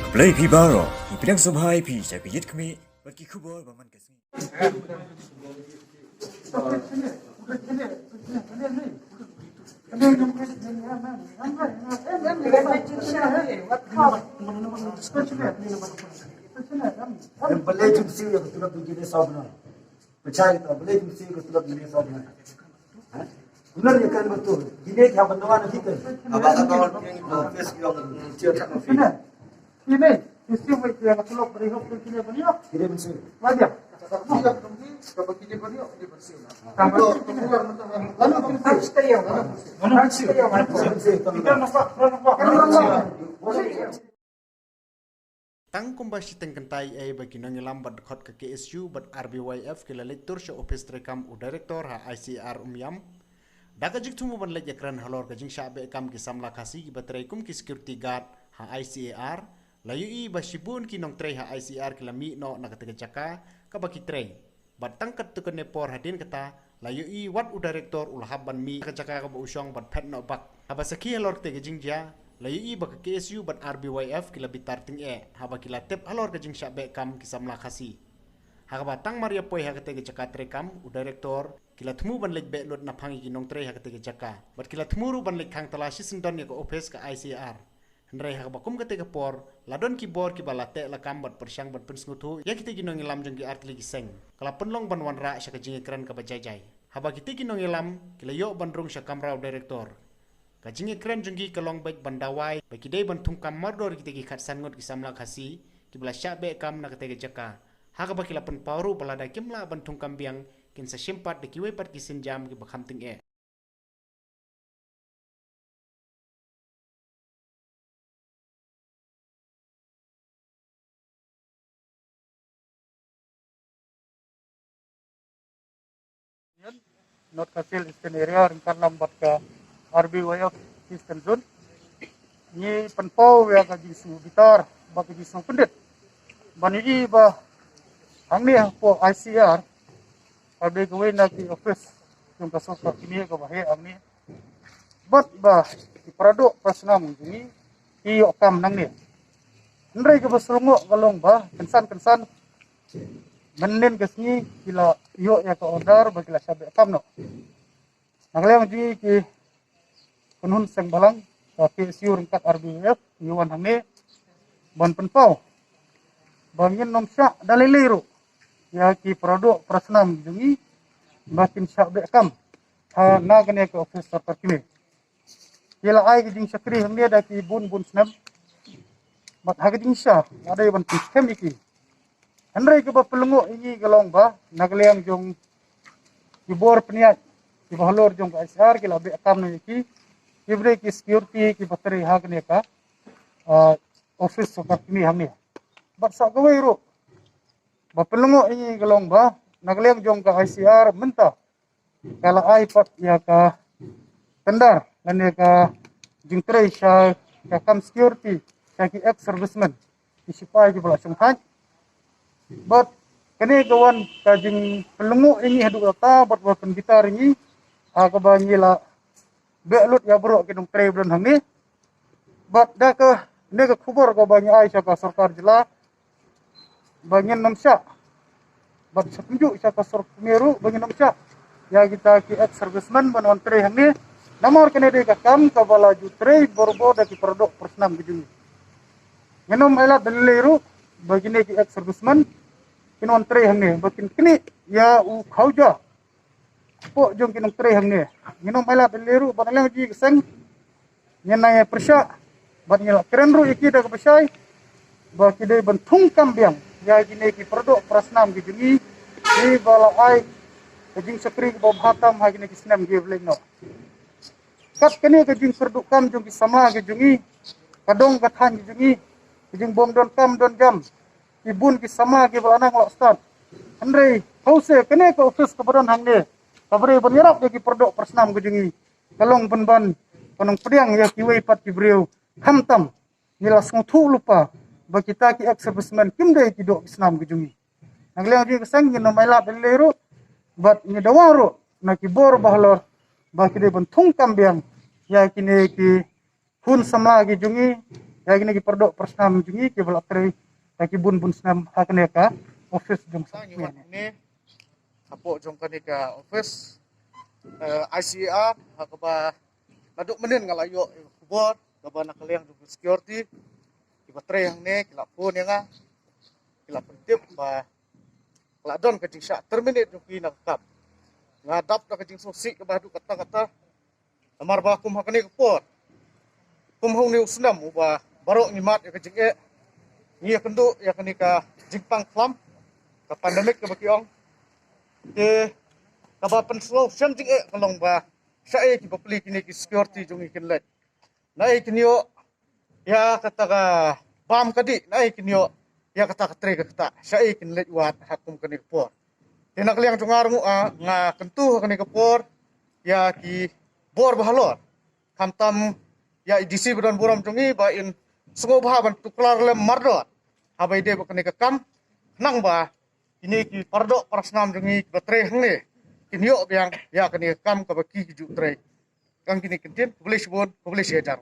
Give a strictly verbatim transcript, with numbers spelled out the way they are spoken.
Blei phi baroh, ngi pdiang sngewbha ïa phi sha ka Ïit Khmih bad ki khubor ba man ka sngi. Balei jingsi ïa ka tulop jong kine saw bnai? Pynshai kita, balei jingsi ïa ka tulop jong kine saw bnai? Ha? Kumno ïa kan betul? Kine ki hap ban dawa na kita. Aba ka dawa jong office jong chair office. Kine, kine, kine ban siew. Kine ban siew. Kaba kine ban ïoh, kine ban siew. Kaba kine ban ïoh. Lalu kine ban siew. Lalu ban siew. Lalu ban siew. Kita nampak, kita nampak. Tang kumba shiteng kynta ei ba ki nongïalam bad dkhot ka K S U bad R B Y F ki la leit tur sha office treikam u director ha I C A R Umiam. Da ka jingthmu ban leit ïakren halor ka jingshah beh kam ki samla Khasi kiba trei kum ki security guard ha I C A R, la ïohi ba shibun ki nongtrei ha I C A R ki la mih noh na kata ka jaka kaba ki trei. Bad tang katto katne por hadien kata, la ïohi wat u director u la hap ban mih ka jaka kaba u shong bad phet noh bak. Haba sakhi halor kata ka jingjia, la ïohi ba ka K S U bad R B Y F ki la bitar tyngeh haba ki la tip halor ka jingshah beh kam ki samla Khasi. Ha kaba tang mar ïa poi ha kata ka jaka treikam, u director ki la thmu ban leit beh lut naphang ïa ki nongtrei ha kata ka jaka. Bad ki la thmu ruh ban leit khang talashi syndon ïa ka office ka I C A R. Hynrei ha kaba kum kata ka por, la don ki bor kiba la teh lakam bad pyrshang ban pynsngewthuh ïa kita ki nongïalam jong ki artylli ki seng. Ka la pynlong ban wanrah sha ka jingïakren kaba jai jai. Haba kita ki nongïalam ki la ïoh ban rung sha kamra u director, ka jingïakren jong ki ka long beit ban dawa ba ki dei ban thungkam mardor kita ki khatsan ngut ki samla Khasi kiba la shah beh kam na kata ka jaka. Ha kaba ki la pynpaw ruh ba lada kim lah ban thungkam biang, kin sa shim pat da kiwei pat ki sienjam kiba kham tyngeh. North Khasi Hills Eastern Area ryngkat lang bad ka R B Y F Eastern Zone. Ngi pynpaw ïa ka jingsngewbitar bad ka jingsngewpyndit ban ïohi ba hangne hapoh I C A R, ka dei kawei na ki office jong ka sorkar kmie kaba heh hangne. Bad ba ki paradoh parasnam jong ngi ki ïoh kam nangne. Hynrei kaba sngewlyngngoh ka long ba kynsan kynsan mynnin ka sngi ki la ïoh ïa ka order ba ki la shah beh kam noh. Na ka liang jong ngi ki kynhun seng bhalang ka K S U ryngkat R B Y F ngi wan hangne ban pynpaw ba ngin nym shah da lei lei ruh ïa ki paradoh parasnam jong ngi ba kin shah beh kam ha na kane ka office sorkar kmie. Ki la ai ka jingshakri hangne da ki bun bun snem. Bad ha ka jingshisha la dei ban pynskhem ïa ki. Hynrei kaba pynlyngngoh ïa ngi ka long ba na ka liang jong ki bor pynïaid kiba halor jong ka I C A R ki la beh kam noh ïa ki, kiba dei ki security kiba trei ha kane ka, ah, office sorkar kmie hangne. Bad sa kawei ruh ba pynlyngngoh ïa ngi ka long ba na ka liang jong ka I C A R mynta ka la ai pat ïa ka tender lane ka jingtrei sha ka kam security sha ki ex servicemen, ki sipai kiba la shongthait. Bad kane ka wan ka jingpynlyngngoh ïa ngi haduh katta bad ba pynbitar ïa ngi ha kaba ngi la beh lut ïa baroh ki nongtrei ba don hangne. Bad da kane ka khubor kaba ngi ai sha ka sorkar jylla ba ngin nym shah, bad sha kumjuh sha ka sorkar kmie ruh ba ngin nym shah ïa kita ki ex servicemen ban wan trei hangne. Namar kane dei ka kam kaba la ju trei bor bor da ki paradoh parasnam ka jong ngi. Ngin nym ailad da lei lei ruh ba kine ki ex servicemen kin wan trei hangne ba kin knieh ïa u khawja hapoh jong ki nongtrei hangne. Ngin nym ailad da lei lei ruh ba na liang jong ngi ka seng ngin nang ïa pyrshah bad ngi la kren ruh ïa ki da kaba shai ba ki dei ban thungkam biang ïa kine ki paradoh parasnam ki jong ngi kiba la ai ka jingshakri kaba bha tam ha kine ki snem kiba leit noh. Kat kane ka jingkyrduh kam jong ki samla ki jong ngi, ka dong ka thaiñ ki jong ngi, ka jingbym don kam don jam ki bun ki samla kiba la nang la stad. Hynrei hynrei kane ka office kaba don hangne kaba dei ban ïarap ïa ki paradoh parasnam ki jong ngi ka long pynban ka nongpdiang ïa kiwei pat ki briew. Khamtam ngi la sngewthuh lypa ba kita ki ex servicemen kim dei ki doh ki snam ki jong ngi. Na ka liang jong ngi ka seng ngin nym ailad da lei lei ruh bad ngi dawa ruh na ki bor ba halor ba ki dei ban thungkam biang ïa kine ki khun samla ki jong ngi, ïa kine ki pardoh parasnam jong ngi kiba la trei ïa ki bun bun snem ha kane ka office jong sa ngi wan ne hapoh jong kane ka office I C A R ha kaba naduh mynnin nga la ïoh khubor kaba na ka liang jong security kiba trei hangne ki la phone ïa nga ki la pyntip ba ka la don ka jingshah terminate jong ki na ka kam. Nga dap da ka jingsngewsih kaba haduh katta katta. Namar ba kum ha kane ka por kum ha une u snem uba baroh ngi mad ïa ka jingeh ngi ïakynduh ïa kane ka jingpang khlam ka pandemic kaba ki ong. Te kaba pynsngew shem jingeh ka long ba shaei kiba plie kine ki security jong ngi kin leit. Naei kin ïoh ïa kata ka bam ka dih, naei kin ïoh ïa kata ka trei ka ktah, shaei kin leit wad ha kum kane ka por. Te na ka liang jong nga ruh nga kyntu ha kane ka por ïa ki bor ba halor. Khamtam ïa i D C ba don burom jong ngi ba in sngewbha ban tuklar lem mardor haba ïadei bad kane ka kam, khnang ba kine ki pardoh parasnam jong ngi kiba trei hangne kin ïoh biang ïa kane ka kam kaba ki ki ju trei. Kang kine ki ktien, khublei shibun, khublei shihajar.